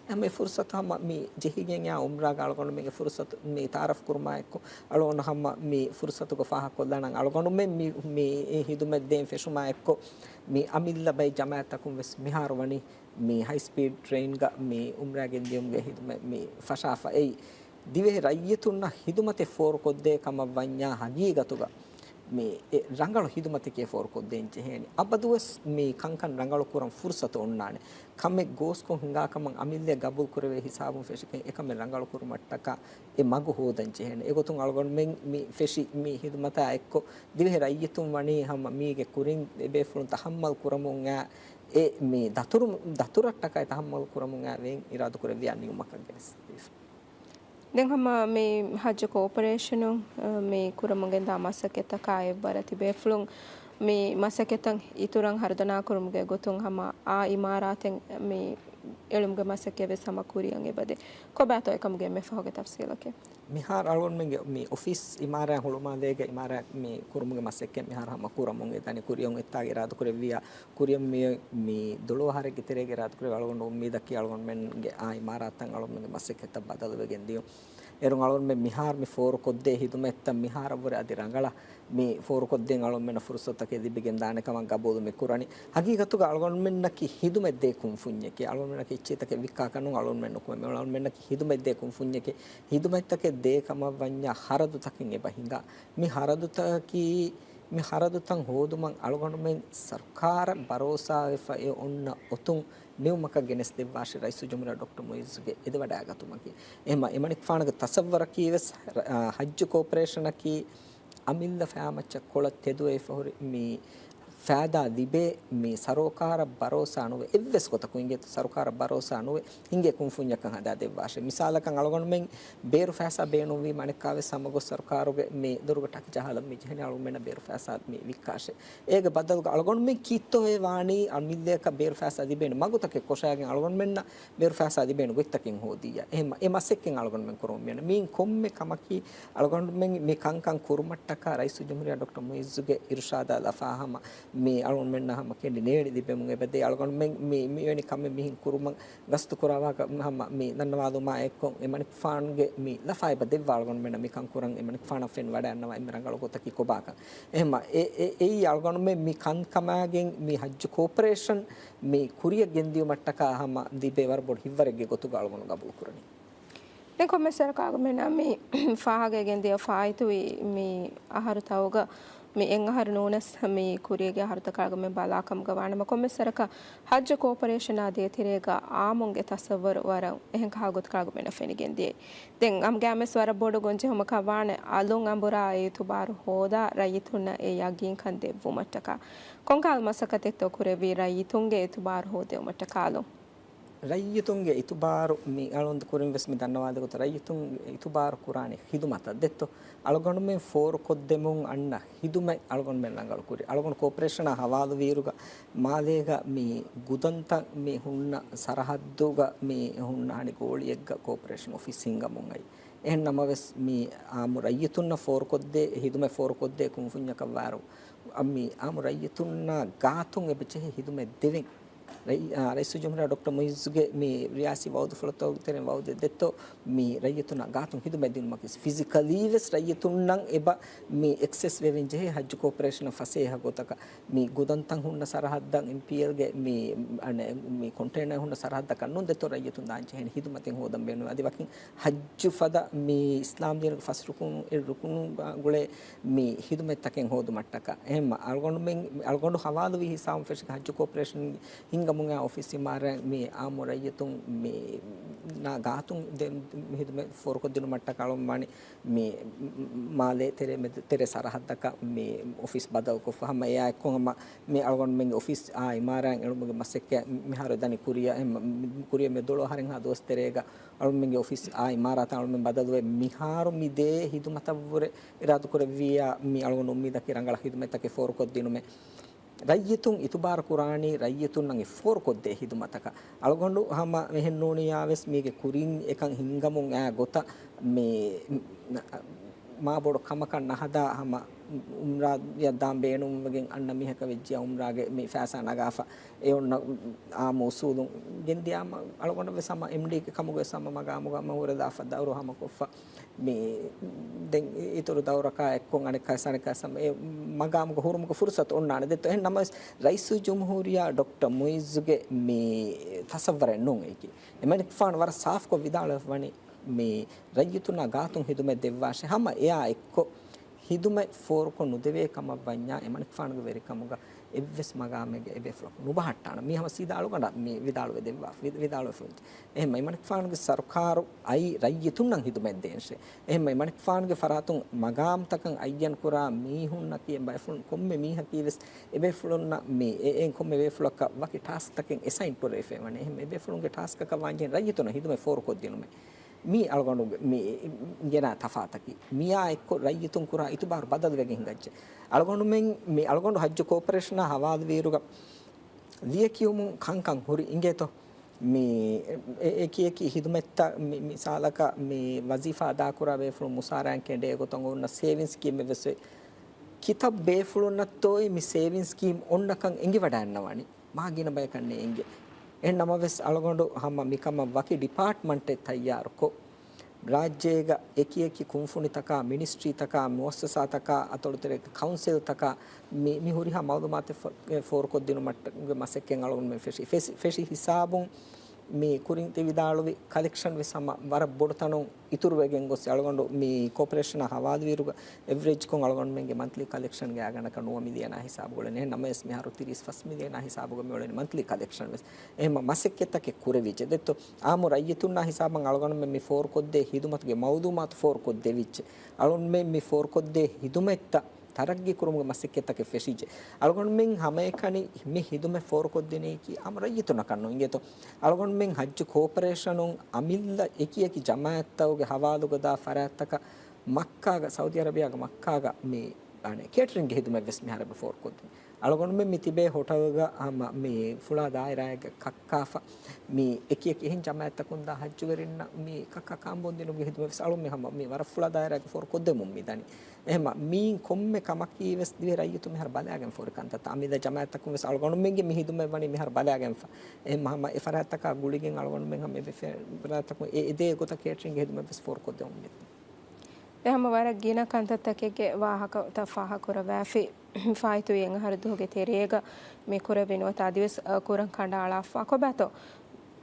ހަމަ އެ ފުރުސަތު ހަމަ މި ޖެހިގެން އާ އުމްރާގަ އަޅުގަނޑުމެންގެ ފުރުސަތު މި ތައާރަފް ކުރުމާ އެއްކޮށް، އަޅުގަނޑު ހަމަ މި ފުރުސަތުގަ ފާހަގަކޮށްލާނަން. އަޅުގަނޑުމެން މި، މި ހިދުމަތް ދޭން ފެށުމާ އެއްކޮށް، މި އަމިއްލަ ބައެއް ޖަމާއަތްތަކުން ވެސް މިހާރު ވަނީ މި ހައި ސްޕީޑް ޓްރެއިންގަ މި އުމްރާ ގެންދިޔުމުގެ ހިދުމަތް މި ފަށާފަ. އެއީ ދިވެހި ރައްޔިތުންނަށް ހިދުމަތެއް ފޯރުކޮށްދޭ ކަމަށް ވަންޏާ، ހަގީގަތުގަ މި އެ ރަނގަޅު ހިދުމަތެކޭ ފޯރުކޮށްދޭން ޖެހޭނީ. އަބަދުވެސް މި ކަންކަން ރަނގަޅު ކުރަން ފުރުސަތު އޮންނާނެ. ކަމެއް ގޯސްކޮށް ހިނގާ ކަމަށް އަމިއްލައަށް ގަބޫލު ކުރެވޭ ހިސާބުން ފެށިގެން އެކަމެއް ރަނގަޅު ކުރުމަށްޓަކާ އެ މަގު ހޯދަން ޖެހޭނެ. އެގޮތުން އަޅުގަނޑުމެން މި ފެށި މި ހިދުމަތާ އެއްކޮށް، ދިވެހި ރައްޔިތުން ވަނީ ހަމަ މީގެ ކުރިން އެބޭފުޅުން ތަހައްމަލް ކުރަމުން އާ، އެ މި ދަތުރު، ދަތުރަށްޓަކާ ތަހައްމަލް ކުރަމުން އާ ވޭން އިރާދަކުރެއްވިޔާ ނިޔުމަކަށް ގެނެސްދީފަ. ދެން ހަމަ މި ހައްޖު ކޯޕަރޭޝަނުން، އަ، މި ކުރަމުން ގެންދާ މަސައްކަތްތަކާ އެއްވަރަށް ތިބޭފުޅުން މި މަސައްކަތަށް އިތުރަށް ހަރުދަނާކުރުމުގެ ގޮތުން ހަމަ އާ އިމާރާތެއް މި އެޅުމުގެ މަސައްކަތް ވެސް ހަމަ ކުރިއަށް އެބަދޭ. ކޮބާތޯ އެކަމުގެ އެންމެ ފަހުގެ ތަފްސީލަކީ؟ މިހާރު އަޅުގަނޑުމެންގެ މި އޮފީސް އިމާރާތް ހުޅުމާލޭގެ އިމާރާތް މި ކުރުމުގެ މަސައްކަތް މިހާރު ހަމަ ކުރަމުން އެދަނީ. ކުރިއަށް އޮތްތާގެ އިރާދަކުރެއްވިޔާ ކުރިއަށް މި، މި ދުޅަހު އަހަރެއްގެ ތެރޭގަ އިރާދަކުރެއްވި އަޅުގަނޑު އުއްމީދަކީ އަޅުގަނޑުމެންގެ އާ އިމާރާތަށް އަޅުގަނޑުމެންގެ މަސައްކަތްތައް ބަދަލުވެގެން ދިޔުން. އޭރުން އަޅުގަނޑުމެން މިހާރު މި ފޯރުކޮށްދޭ ހިދުމަތްތައް މިހާރަށްވުރެ އަދި ރަނގަޅަށް މި ފޯރުކޮށްދޭން އަޅުގަނޑުމެންނަށް ފުރުސަތުތަކެއް ލިބިގެން ދާނެ ކަމަށް ގަބޫލު މި ކުރަނީ. ހަގީގަތުގަ އަޅުގަނޑުމެންނަކީ ހިދުމަތްދޭ ކުންފުންޏެކޭ. އަޅުގަނޑުމެންނަކީ އެއްޗެއްތަކެއް ވިއްކާކަށް ނޫން. އަޅުގަނޑުމެން ނުކުމެ އަޅުގަނޑުމެންނަކީ ހިދުމަތްދޭ ކުންފުންޏެކޭ. ހިދުމަތްތަކެއް ދޭ ކަމަށް ވަންޏާ ހަރަދުތަކެއް އެބަ ހިނގާ. މި ހަރަދުތަކީ، މި ހަރަދުތައް ހޯދުމަށް އަޅުގަނޑުމެން ސަރުކާރަށް ބަރޯސާވެފަ އެ އޮންނަ އޮތުން ނިމުމަކަށް ގެނެސްދެއްވާށި ރައީސުލްޖުމްހޫރިއްޔާ ޑޮކްޓަރ މުއިއްޒުގެ އެދިވަޑައިގަތުމަކީ. އެހެންމަ އެމަނިކުފާނުގެ ތަސައްވަރަކީ ވެސް، އަ، ހައްޖު ކޯޕަރޭޝަނަކީ އަމިއްލަ ފަޔާމައްޗަށް ކޮޅަށް ތެދުވެފަ ހުރި މި ފައިދާ ލިބޭ މި ސަރުކާރަށް ބަރޯސާ ނުވެ، އެއްވެސް ގޮތަކުން އިނގޭތޯ ސަރުކާރަށް ބަރޯސާ ނުވެ ހިނގޭ ކުންފުންޏަކަށް ހަދާ ދެއްވާށޭ. މިސާލަކަށް އަޅުގަނޑުމެން ބޭރު ފައިސާ ބޭނުންވީ މަނިކާވެސް ހަމަ ގޮސް ސަރުކާރުގެ މި ދޮރުގަ ޓަކި ޖަހާލަން މި ޖެހެނީ އަޅުގަނޑުމެންނަށް ބޭރު ފައިސާ މި ވިއްކާށޭ. އޭގެ ބަދަލުގަ އަޅުގަނޑުމެން ކީއްތޯއޭ ވާނީ އަމިއްލައަކަށް ބޭރު ފައިސާ ލިބޭނެ މަގުތަކެއް ކޮށާގެން އަޅުގަނޑުމެންނަށް ބޭރު ފައިސާ ލިބޭނެ ގޮތްތަކެއް ހޯދިއްޔާ. އެހެން އެ މަސައްކަތް އަޅުގަނޑުމެން ކުރަމުން މިއަންނަ. މިއިން ކޮންމެ ކަމަކީ އަޅުގަނޑުމެން މި ކަންކަން ކުރުމަށްޓަކާ ރައީސުލްޖުމްހޫރިއްޔާ ޑޮކްޓަރ މުއިއްޒުގެ އިރުޝާދާ ލަފާ ހަމަ މި އަޅުގަނޑުމެންނަށް ހަމަ ކެނޑި ނޭޅި ލިބެމުން އެބަދޭ. އަޅުގަނޑުމެން މި، މިވެނި ކަމެއް މިހިން ކުރުމަށް ގަސްތު ކުރާ ވާހަކަ ހަމަ މި ދަންނަވާލުމާ އެއްކޮށް، އެމަނިކުފާނުގެ މި ލަފާ އެބަ ދެއްވާ އަޅުގަނޑުމެންނަށް މިކަން ކުރަން އެމަނިކުފާނަށް ފެން ވަޑައިގަންނަވާ އެންމެ ރަނގަޅު ގޮތަކީ ކޮބާކަން. އެހެންމަ އެ، އެ، އެއީ އަޅުގަނޑުމެން މި ކަންކަމާގެން މި ހައްޖު ކޯޕަރޭޝަން މި ކުރިއަށް ގެންދިޔުމަށްޓަކާ ހަމަ ލިބޭ ވަރަށް ބޮޑު ހިތްވަރެއްގެ ގޮތުގަ އަޅުގަނޑު ގަބޫލު ކުރަނީ. ދެން ކޮންމެސް ވަރަކަށް އަޅުގަނޑުމެންނަށް މި ފާހަގަ ގެންދިޔަ ފާއިތުވި މި އަހަރުތަކުގަ މި އެއް އަހަރު ނޫނަސް މި ކުރިއެއްގެ އަހަރުތަކާގަ މި ބަލާ ކަމުގަ ވާނަމަ، ކޮންމެސް ވަރަކަށް ހައްޖު ކޯޕަރޭޝަނާ ދޭތެރޭގަ އާއްމުންގެ ތަސައްވަރު ވަރަށް އެހެން ކަހަލަ ގޮތަކަށް އަޅުގަނޑުމެންނަށް ފެނިގެންދިޔައީ. ދެން އަމްގައިމެސް ވަރަށް ބޮޑު ގޮންޖެހުމަކަށް ވާނެ، އަލުން އަނބުރާ އިތުބާރު ހޯދާ ރައްޔިތުންނަށް އެ ޔަގީންކަން ދެއްވުމަށްޓަކާ. ކޮންކަހަލަ މަސައްކަތެއްތޯ ކުރެއްވީ ރައްޔިތުންގެ އިތުބާރު ހޯދެވުމަށްޓަކާ އަލުން؟ ރައްޔިތުންގެ އިތުބާރު މި އަޅުން ކުރިން ވެސް މި ދަންނަވާލި ގޮތަށް ރައްޔިތުން އިތުބާރު ކުރާނެ ޚިދުމަތަށް ދެއްތޯ. އަޅުގަނޑުމެން ފޯރުކޮށްދެމުން އަންނަ ޚިދުމަތް އަޅުގަނޑުމެން ރަނގަޅު ކުރި. އަޅުގަނޑު ކޯޕަރޭޝަނާ ހަވާލުވިއިރުގަ މާލޭގަ މި ގުދަންތައް މި ހުންނަ ސަރަހައްދުގަ މި ހުންނަ ހަނި ގޯޅިއެއްގަ ކޯޕަރޭޝަން އޮފީސް ހިންގަމުން އައި. އެހެން ނަމަވެސް މި އާއްމު ރައްޔިތުންނަށް ފޯރުކޮށްދޭ، ޚިދުމަތް ފޯރުކޮށްދޭ ކުންފުންޏަކަށް ވާއިރު، މި އާއްމު ރައްޔިތުންނާ ގާތުން އެބަ ޖެހޭ ޚިދުމަތް ދެވެން. ރައީ-، އާ، ރައީސުލްޖުމްހޫރިއްޔާ ޑޮކްޓަރ މުއިއްޒުގެ މި ރިޔާސީ ވައުދުފުޅުތަކުގެ ތެރެއިން ވައުދެއް ދެއްތޯ، މި ރައްޔިތުންނަށް ގާތުން ހިދުމަތް ދިނުމަކީ ފިޒިކަލީ ވެސް ރައްޔިތުންނަށް އެބަ މި އެކްސެސް ވެވެން ޖެހޭ ހައްޖު ކޯޕަރޭޝަނަށް ފަސޭހަ ގޮތަކަށް. މި ގުދަންތައް ހުންނަ ސަރަހައްދަށް، އެމްޕީއެލްގެ މި، އަނެއް، މި ކޮންޓޭނަރ ހުންނަ ސަރަހައްދަކަށް ނޫން ދެއްތޯ ރައްޔިތުން ދާން ޖެހޭނެ ހިދުމަތެއް ހޯދަން ބޭނުން. އަދި ވަކިން ހައްޖު ފަދަ މި އިސްލާމް ދީނުގެ ފަސް ރުކުނު، އެ ރުކުނު ގުޅޭ މި ހިދުމަތްތަކެއް ހޯދުމަށްޓަކާ. އެހެންމަ އަޅުގަނޑުމެން، އަޅުގަނޑު ހަވާލުވި ހިސާބުން ފެށިގެން ހައްޖު ކޯޕަރޭޝަން ހިންގަމުން އާ އޮފީސް އިމާރާތް މި އާއްމު ރައްޔިތުން މި ނާ ގާތުން ދެ-، ހިދުމަތް ފޯރުކޮށްދިނުމަށްޓަކާ އަޅުގަނޑު ވާނީ މި މާލޭ ތެރޭ މެދު، ތެރޭ ސަރަހައްދަކަށް މި އޮފީސް ބަދަލުކޮށްފަ ހަމަ އެއާ އެއްކޮށް ހަމަ މި އަޅުގަނޑުމެންގެ އޮފީސް އާ އިމާރާތް އެޅުމުގެ މަސައްކަތް މިހާރު ދަނީ ކުރިއަށް، އެ، މަ-، ކުރިއަށް މެދުޅޯ އަހަރެއްހާ ދުވަސް ތެރޭގަ އަޅުމެންގެ އޮފީސް އާ އިމާރާތަށް އަޅުމެން ބަދަލުވެ މިހާރު މި ދޭ ހިދުމަތަށްވުރެ އިރާދަކުރެއްވިއްޔާ މި އަޅުގަނޑު އުއްމީދަކީ ރަނގަޅަށް ހިދުމަތްތަކެއް ފޯރުކޮށްދިނުމެއް. ރައްޔިތުން އިތުބާރު ކުރާނީ ރައްޔިތުންނަށް އެ ފޯރުކޮށްދޭ ހިދުމަތަކަށް. އަޅުގަނޑު ހަމަ އެހެންނޫނިއްޔާވެސް މީގެ ކުރިން އެކަން ހިންގަމުން އާ ގޮތަށް މި މާބޮޑު ކަމަކަށް ނަހަދާ ހަމަ އުމްރާއަށް ދާން ބޭނުންވެގެން އަންނަ މީހަކަށް ވެއްޖިއްޔާ އުމްރާގެ މި ފައިސާ ނަގާފަ އެ އޮންނަ އާއްމު އުސޫލުން ގެންދިޔާމަ އަޅުގަނޑަށްވެސް ހަމަ އެމްޑީގެ ކަމުގަވެސް ހަމަ މަގާމުގަ ހަމަ ހުރެދާފަ ދައުރު ހަމަކޮށްފަ މި ދެން އިތުރު ދައުރަކާ އެއްކޮށް އަނެއްކާވެސް އަނެއްކާވެސް ހަމަ އެ މަގާމުގަ ހުރުމުގެ ފުރުސަތު އޮންނާނެ ދެއްތޯ. އެހެން ނަމަވެސް ރައީސުލްޖުމްހޫރިއްޔާ ޑޮކްޓަރ މުއިއްޒުގެ މި ތަސައްވަރެއް ނޫން އެއީކީ. އެމަނިކުފާނު ވަރަށް ސާފުކޮށް ވިދާޅުވެފަ ވަނީ މި ރައްޔިތުންނާ ގާތުން ހިދުމަތް ދެއްވާށޭ. ހަމަ އެއާ އެއްކޮށް ހިދުމަތް ފޯރުކޮށް ނުދެވޭ ކަމަށް ވަންޏާ އެމަނިކުފާނުގެ ވެރިކަމުގަ އެއްވެސް މަގާމެއްގެ އެބޭފުޅަކު ނުބަހައްޓާނަން. މީ ހަމަ ސީދާ އަޅުގަނޑަށް މި ވިދާޅުވެ ދެއްވާ، ވި-، ވިދާޅުވެފަ އޮތް. އެހެންމަ އެމަނިކުފާނުގެ ސަރުކާރު އައީ ރައްޔިތުންނަށް ހިދުމަތް ދޭންށޭ. އެހެންމަ އެމަނިކުފާނުގެ ފަރާތުން މަގާމްތަކަށް އައްޔަން ކުރާ މީހުންނަކީ އެބައިފުޅުން ކޮންމެ މީހަކީވެސް އެބޭފުޅުންނަށް މި އެ-، އެއިން ކޮންމެ ބޭފުޅަކަށް ވަކި ޓާސްކްތަކެއް އެސައިން ކުރެވިފައި ވަނީ. އެހެން އެބޭފުޅުންގެ ޓާސްކަކަށް ވާންޖެހެނީ ރައްޔިތުންނަށް ހިދުމަތް ފޯރުކޮށްދިނުމެއް. މީ އަޅުގަނޑު މި ގެނާ ތަފާތަކީ. މިއާ އެއްކޮށް ރައްޔިތުން ކުރާ އިތުބާރު ބަދަލުވެގެން ހިނގައްޖެ. އަޅުގަނޑުމެން މި އަޅުގަނޑު ހައްޖު ކޯޕަރޭޝަނާ ހަވާލުވިއިރުގަ ލިޔެކިޔުމުން ކަންކަން ހުރި އިނގޭތޯ. މި އެ-، އެކި އެކި ހިދުމަތްތައް މި-، މިސާލަކަށް މި ވަޒީފާ އަދާކުރާ ބޭފުޅުން މުސާރައިން ކެނޑޭ ގޮތަށް އޮންނަ ސޭވިން ސްކީމެއް ވެސް އޮތް. ކިތައް ބޭފުޅުންނަށްތޯއި މި ސޭވިން ސްކީމް އޮންނަކަން އެނގިވަޑައިންނަވާނީ. މާ ގިނަ ބަޔަކަށް ނޭނގެ. އެހެން ނަމަވެސް އަޅުގަނޑު ހަމަ މިކަމަށް ވަކި ޑިޕާޓްމަންޓެއް ތައްޔާރުކޮށް، ރާއްޖޭގަ އެކި އެކި ކުންފުނިތަކާ، މިނިސްޓްރީތަކާ، މުއައްސަސާތަކާ އަތޮޅުތެރޭގެ ކައުންސިލްތަކާ މި، މި ހުރިހާ މައުލޫމާތެއް ފޯ-، އެ، ފޯރުކޮށްދިނުމަށްޓަކުގެ މަސައްކަތް އަޅުގަނޑުމެން ފެށި، ފެށި، ފެށި ހިސާބުން މި ކުރިން ތި ވިދާޅުވި ކަލެކްޝަން ވެސް ހަމަ ވަރަށް ބޮޑު ތަނުން އިތުރުވެގެން ގޮސް އަޅުގަނޑު މި ކޯޕަރޭޝަނާ ހަވާލުވިއިރުގަ އެވްރެޖްކޮށް އަޅުގަނޑުމެންގެ މަންތްލީ ކަލެކްޝަންގެ އާ ގަނޑަކަށް ނުވަ މިލިއަނާ ހިސާބުގަ އުޅެނީ. އެހެން ނަމަވެސް މިހާރު ތިރީސް ފަސް މިލިއަނާ ހިސާބުގަ މިއުޅެނީ މަންތްލީ ކަލެކްޝަން ވެސް. އެހެން މަ-، މަސައްކަތްތަކެއް ކުރެވިއްޖެ. ދެއްތޯ އާއްމު ރައްޔިތުންނާ ހިސާބަށް އަޅުގަނޑުމެން މި ފޯރުކޮށްދޭ ހިދުމަތުގެ މައުލޫމާތު ފޯރުކޮށްދެވިއްޖެ. އަޅުގަނޑުމެން މި ފޯރުކޮށްދޭ ހިދުމަތްތައް ތަރައްގީ ކުރުމުގެ މަސައްކަތްތަކެއް ފެށިއްޖެ. އަޅުގަނޑުމެން ހަމައެކަނި މި ހިދުމަތް ފޯރުކޮށްދިނީކީ އާއްމު ރައްޔިތުންނަކަށް ނޫން އިނގޭތޯ. އަޅުގަނޑުމެން ހައްޖު ކޯޕަރޭޝަނުން އަމިއްލަ އެކި އެކި ޖަމާއަތްތަކުގެ ހަވާލުގަ ދާ ފަރާތްތަކަށް މައްކާގަ، ސައުދީ އަރަބިޔާގެ މައްކާގަ މި އަނެއް ކޭޓްރިންގެ ހިދުމަތް ވެސް މިހާރު އެބަ ފޯރުކޮށްދިން. އަޅުގަނޑުމެން މި ތިބޭ ހޮޓަލްގަ ހަމަ މި ފުޅާ ދާއިރާއެއްގަ ކައްކާފަ، މި އެކި އެކި އެހެން ޖަމާއަތްތަކުން ދާ ހައްޖުވެރިންނަށް މި ކައްކާ ކާންބޯން ދިނުމުގެ ހިދުމަތް ވެސް އަޅުން މި ހަމަ މި ވަރަށް ފުޅާ ދާއިރާއެއްގަ ފޯރުކޮށްދެމުން މި ދަނީ. އެހެމަ މީން ކޮންމެ ކަމަކީ ވެސް ދިވެހި ރައްޔިތުން މިހާރު ބަލާގެންފަ ހުރި ކަންތައްތައް. އަމިއްލަ ޖަމާއަތްތަކުން ވެސް އަޅުގަނޑުމެންގެ މި ހިދުމަތް ވަނީ މިހާރު ބަލާގެންފަ. އެހެމަ ހަމަ އެ ފަރާތްތަކާ ގުޅިގެން އަޅުގަނޑުމެން ހަމަ އެ ފަރާތްތަކުން އެ އެދޭ ގޮތަށް ކޭޓްރިންގެ ހިދުމަތް ވެސް ފޯރުކޮށްދެމުން މި ދަނީ. އެ ހަމަ ވަރަށް ގިނަ ކަންތައްތަކެއްގެ ވާހަކަތައް ފާހަގަކުރައްވާފި. ފާއިތުވި އެއް އަހަރު ދުވަހުގެ ތެރޭގަ މި ކުރެއްވި ނުވަތަ އަދިވެސް، އަ، ކުރަން ކަނޑައަޅާފަ ކޮބާތޯ؟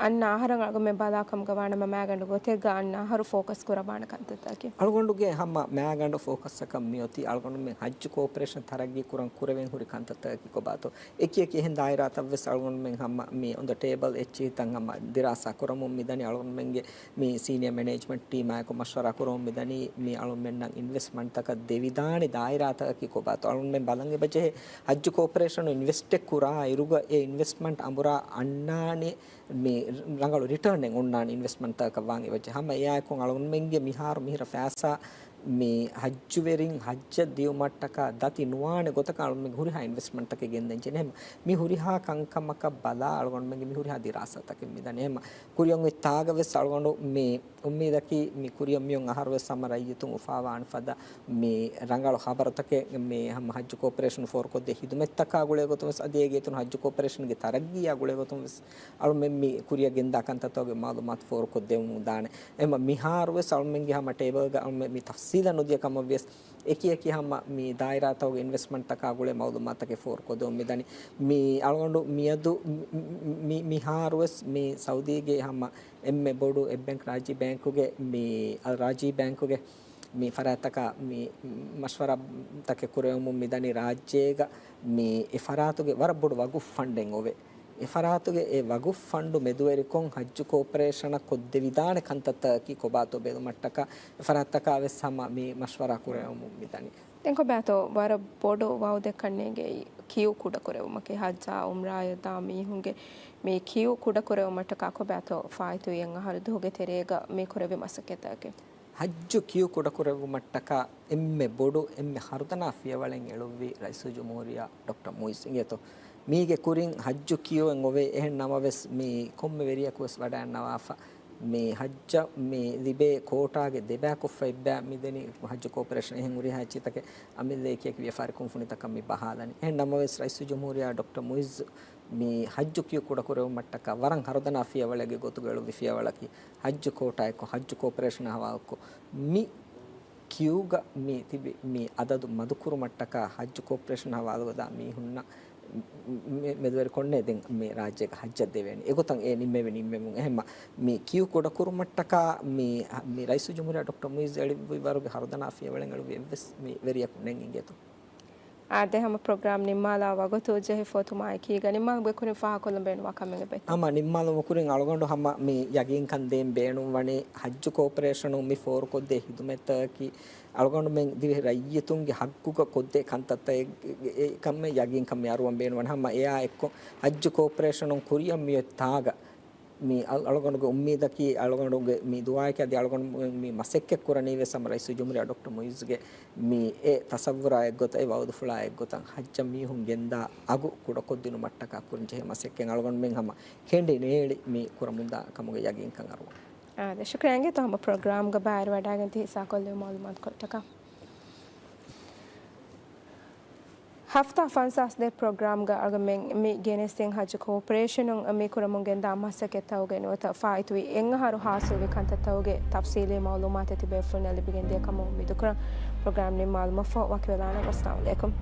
އަންނަ އަހަރަށް އަޅުގަނޑުމެން ބަލާ ކަމުގަ ވާނަމަ މާގަނޑު ގޮތެއްގަ އަންނަ އަހަރު ފޯކަސް ކުރައްވާނެ ކަންތައްތަކެއް. އަޅުގަނޑުގެ ހަމަ މާގަނޑު ފޯކަސްއަކަށް މިއޮތީ އަޅުގަނޑުމެން ހައްޖު ކޯޕަރޭޝަން ތަރައްގީ ކުރަން ކުރެވެން ހުރި ކަންތައްތަކަކީ ކޮބާތޯ؟ އެކި އެކި އެހެން ދާއިރާތައް ވެސް އަޅުގަނޑުމެން ހަމަ މި އޮން ދަ ޓޭބަލް އެއްޗިހިތައް ހަމަ ދިރާސާ ކުރަމުން މި ދަނީ. އަޅުގަނޑުމެންގެ މި ސީނިއާ މެނޭޖްމަންޓް ޓީމާއެކު މަޝްވަރާ ކުރަމުން މިދަނީ މި އަޅުމެންނަށް އިންވެސްޓްމަންޓްތަކަށް ދެވިދާނެ ދާއިރާތަކަކީ ކޮބާތޯ؟ އަޅުމެން ބަލަން އެބަޖެހޭ ހައްޖު ކޯޕަރޭޝަނުން އިންވެސްޓެއް ކުރާ އިރުގަ އެ އިންވެސްޓްމަންޓް އަނބުރާ އަންނާނެ މި ރަނގަޅު ރިޓާނެއް އޮންނާނެ އިންވެސްޓްމަންޓްތަކަކަށް ވާން އެބަޖެހޭ. ހަމަ އެއާއެކު އަޅުމެންގެ މިހާރު މިހިރަ ފައިސާ މި ޙައްޖުވެރިން ޙައްޖަށް ދިޔުމަށްޓަކާ ދަތި ނުވާނެ ގޮތަކަށް އަޅުމެން ހުރިހާ އިންވެސްޓްމަންޓްތަކެއް ގެންދަން ޖެހޭ. އެހެން މި ހުރިހާ ކަންކަމަކަށް ބަލާ އަޅުގަނޑުމެންގެ މި ހުރިހާ ދިރާސާތަކެއް މި ދަނީ. އެހެން ކުރިއަށް އޮތް ތާގަ ވެސް އަޅުގަނޑު މި އުއްމީދަކީ މި ކުރިއަށް މިއޮން އަހަރު ވެސް ހަމަ ރައްޔިތުން އުފާވާނެ ފަދަ މި ރަނގަޅު ޚަބަރުތަކެއް މި ހަމަ ޙައްޖު ކޯޕަރޭޝަން ފޯރުކޮށްދޭ ޚިދުމަތްތަކާ ގުޅޭ ގޮތުން ވެސް އަދި އޭގެ އިތުރުން ޙައްޖު ކޯޕަރޭޝަންގެ ތަރައްގީއާ ގުޅޭ ގޮތުން ވެސް އަޅުމެން މި ކުރިއަށް ގެންދާ ކަންތައްތަކުގެ މަޢުލޫމާތު ފޯރުކޮށްދެވުމުން ދާނެ. އެހެން މިހާރު ވެސް އަޅުމެންގެ ހަމަ ޓޭބަލްގަ އަޅުމެން މި ތަފްސީލަށް ނުދިޔަ ކަމަށް ވިޔަސް އެކި އެކި ހަމަ މި ދާއިރާތަކުގެ އިންވެސްޓްމަންޓްތަކާ ގުޅޭ މަޢުލޫމާތުތަކެއް ފޯރުކޮށްދެވުން މިދަނީ. މި އަޅުގަނޑު މިއަދު މި، މި، މިހާރު ވެސް މި ސައުދީގެ ހަމަ އެންމެ ބޮޑު އެއް ބޭންކް ރާއްޖީ ބޭންކުގެ މި އަލް ރާޖީ ބޭންކުގެ މި ފަރާތްތަކާ މި މަޝްވަރާތަކެއް ކުރެވެމުން މިދަނީ ރާއްޖޭގަ މި އެ ފަރާތުގެ ވަރަށް ބޮޑު ވަގުފް ފަންޑެއް އޮވޭ. އެ ފަރާތުގެ އެ ވަގުފް ފަންޑު މެދުވެރިކޮށް ޙައްޖު ކޯޕަރޭޝަނަށް ކޮށްދެވިދާނެ ކަންތައްތަކަކީ ކޮބާތޯ ބެލުމަށްޓަކާ އެ ފަރާތްތަކާ ވެސް ހަމަ މި މަޝްވަރާ ކުރެވެމުން މިދަނީ. ދެން ކޮބާތޯ ވަރަށް ބޮޑު ވައުދެއްކަން ނޭނގެ ކިޔޫ ކުޑަކުރެވުމަކީ ޙައްޖާ އުމްރާޔަށް ދާ މީހުންގެ މި ކިޔޫ ކުޑަކުރެވުމަށްޓަކާ ކޮބާތޯ ފާއިތުވި އެއް އަހަރު ދުވަހުގެ ތެރޭގަ މި ކުރެއްވި މަސައްކަތްތަކެއް؟ ޙައްޖު ކިޔޫ ކުޑަކުރެއްވުމަށްޓަކާ އެންމެ ބޮޑު އެންމެ ހަރުދަނާ ފިޔަވަޅެއް އެޅުއްވީ ރައީސުލްޖުމްހޫރިއްޔާ ޑޮކްޓަރ މުއިއްޒު އިނގޭތޯ. މީގެ ކުރިން ޙައްޖު ކިޔޫއެއް އޮވޭ. އެހެން ނަމަވެސް މި ކޮންމެ ވެރިޔަކު ވެސް ވަޑައިންނަވާފަ މި ޙައްޖަށް މި ލިބޭ ކޯޓާގެ ދެބައިކުށްފަ އެއްބައި މިދެނީ ޙައްޖު ކޯޕަރޭޝަން. އެހެން ހުރިހާ އެއްޗިތަކެއް އަމިއްލަ އެކިއެކި ވިޔަފާރި ކުންފުނިތަކަށް މި ބަހާލަނީ. އެހެން ނަމަވެސް ރައީސުލްޖުމްހޫރިއްޔާ ޑޮކްޓަރ މުއިއްޒު މި ޙައްޖު ކިޔޫ ކުޑަކުރެވުމަށްޓަކާ ވަރަށް ހަރުދަނާ ފިޔަވަޅެއްގެ ގޮތުގަ އެޅުއްވި ފިޔަވަޅަކީ ޙައްޖު ކޯޓާއެއްކޮށް، ޙައްޖު ކޯޕަރޭޝަނާ ޙަވާލުކޮށް، މި ކިޔޫގަ މި ތިބި މި އަދަދު މަދުކުރުމަށްޓަކާ ޙައްޖު ކޯޕަރޭޝަނާ ޙަވާލުގަ ދާ މީހުންނަށް މެ-، މެދުވެރިކޮށްނޭ ދެން މި ރާއްޖޭގަ ޙައްޖަށް ދެވޭނެ. އެގޮތަށް އެ ނިންމެވި ނިންމެވުން. އެހެންމަ މި ކިޔޫ ކުޑަކުރުމަށްޓަކާ މި، މި ރައީސުލްޖުމްހޫރިއްޔާ ޑޮކްޓަރ މުއިއްޒު އެޅިއްވި ވަރުގެ ހަރުދަނާ ފިޔަވަޅެއް އެޅުއްވި އެއްވެސް މި ވެރިޔަކު ނެތް އިނގޭތޯ. އާދެ، ހަމަ ޕްރޮގްރާމް ނިންމާލާ ވަގުތު ޖެހިފަ އޮތުމާއެކީގަ ނިންމާލުމުގެ ކުރިން ފާހަގަކޮށްލަން ބޭނުންވާ ކަމެއް އެބައޮތްތަ؟ ހަމަ ނިންމާލުމުގެ ކުރިން އަޅުގަނޑު ހަމަ މި ޔަގީންކަން ދޭން ބޭނުންވަނީ ޙައްޖު ކޯޕަރޭޝަނުން މި ފޯރުކޮށްދޭ ޚިދުމަތްތަކަކީ އަޅުގަނޑުމެން ދިވެހި ރައްޔިތުންގެ ޙައްޤުގަ ކޮށްދޭ ކަންތައްތައް އެ-، އެ-، އެކަންމެ ޔަގީންކަން މި އަރުވަން ބޭނުންވަނީ. ހަމަ އެއާ އެއްކޮށް ޙައްޖު ކޯޕަރޭޝަނުން ކުރިއަށް މިއޮތް ތާގަ މި އަޅު-، އަޅުގަނޑުގެ އުއްމީދަކީ، އަޅުގަނޑުގެ މި ދުޢާއަކީ އަދި އަޅުގަނޑު މި މަސައްކަތް ކުރަނީ ވެސް ހަމަ ރައީސުލްޖުމްހޫރިއްޔާ ޑޮކްޓަރ މުއިއްޒުގެ މި އެ ތަޞައްވުރާ އެއްގޮތަށް، އެ ވަޢުދުފުޅާ އެއްގޮތަށް ޙައްޖަށް މީހުން ގެންދާ އަގު ކުޑަކޮށްދިނުމަށްޓަކާ ކުރަންޖެހޭ މަސައްކަތް އަޅުގަނޑުމެން ހަމަ ކެނޑި ނޭޅި މި ކުރަމުންދާ ކަމުގެ ޔަގީންކަން އަރުވަން. އާދެ، ޝުކުރިއްޔާ އިނގޭތޯ ހަމަ ޕްރޮގްރާމްގަ ބައިވެރިވަޑައިގެން ތި ހިއްސާކޮށްލެވި މަޢުލޫމާތުކޮޅަށްޓަކާ. ހަފްތާ ފަންސާސް ދޭއް ޕްރޮގްރާމްގަ އަޅުގަނޑުމެން މި ގެނެސްދިން ޙައްޖު ކޯޕަރޭޝަނުން މި ކުރަމުން ގެންދާ މަސައްކަތްތަކުގެ ނުވަތަ ފާއިތުވި އެއް އަހަރު ޙާޞިލްވި ކަންތައްތަކުގެ ތަފްޞީލީ މަޢުލޫމާތެއް ތިބޭފުޅުންނަށް ލިބިގެންދިޔަ ކަމުން އުއްމީދުކުރަން. ޕްރޮގްރާމް ނިންމާލުމަށްފަހު ވަކިވެލާނަން. އައްސަލާމު ޢަލައިކުމް.